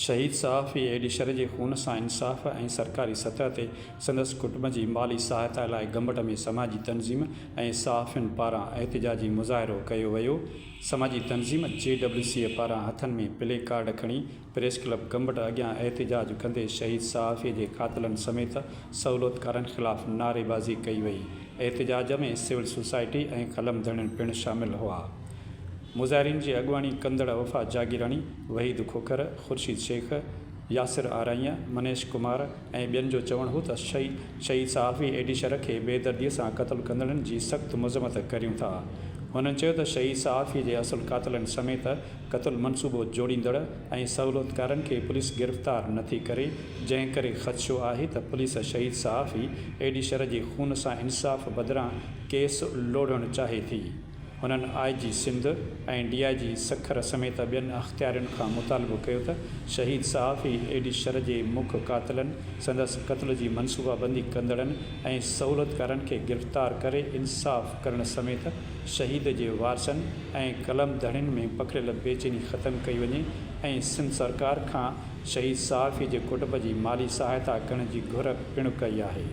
شهيد صحافي اي ڊي شر جي خون سان انصاف ۽ سرڪاري سطح تي سندس ڪٽنب جي مالي سهائتا لاء گمبٽ ۾ سماجي تنظيم ۽ صحافين پاران احتجاجي مظاهرو ڪيو ويو. سماجي تنظيم جي ڊبليو سي پاران هٿن ۾ پلي ڪارڊ کڻي پريس ڪلب گمبٽ اڳيان احتجاج ڪندي شهيد صحافي جي قاتلن سميت سهولتڪارن خلاف نعريبازي ڪئي وئي. احتجاج ۾ سول سوسائٽي ۽ قلم ڌڻين پڻ شامل هئا. مظاهرين جي اڳواڻي ڪندڙ وفا جاگيراڻي، وحيد کوکر، خورشيد شيخ، ياسر آرائين، منيش ڪمار ۽ ٻين جو چوڻ هو ته شهيد صحافي اي ڊي شر کي بيدردي سان قتل ڪندڙن جي سخت مذمت ڪريون ٿا. هنن چيو ته شهيد صحافي جي اصل قاتلن سميت قتل منصوبو جوڙيندڙ ۽ سهولتڪارن کي پوليس گرفتار نٿي ڪري جنهن ڪري خدشو آهي ته پوليس شهيد صحافي اي ڊي شر جي خون سان انصاف بدران ڪيس لوڙهڻ چاهي ٿي. هنن I G Sindh ۽ D I G Sukkur سميت ٻين اختيارين کان مطالبو ڪيو ته شهيد صحافي اي ڊي شر جي مک قاتلن، سندس قتل جي منصوبابندي ڪندڙن ۽ سهولتڪارن کي گرفتار ڪري انصاف ڪرڻ سميت شهيد جي وارثن ۽ قلم ڌڻين ۾ پکڙيل بيچيني ختم ڪئي وڃي ۽ سنڌ سرڪار کان شهيد صحافي جي ڪٽنب جي مالي سهائتا ڪرڻ جي گهر پڻ ڪئي آهي.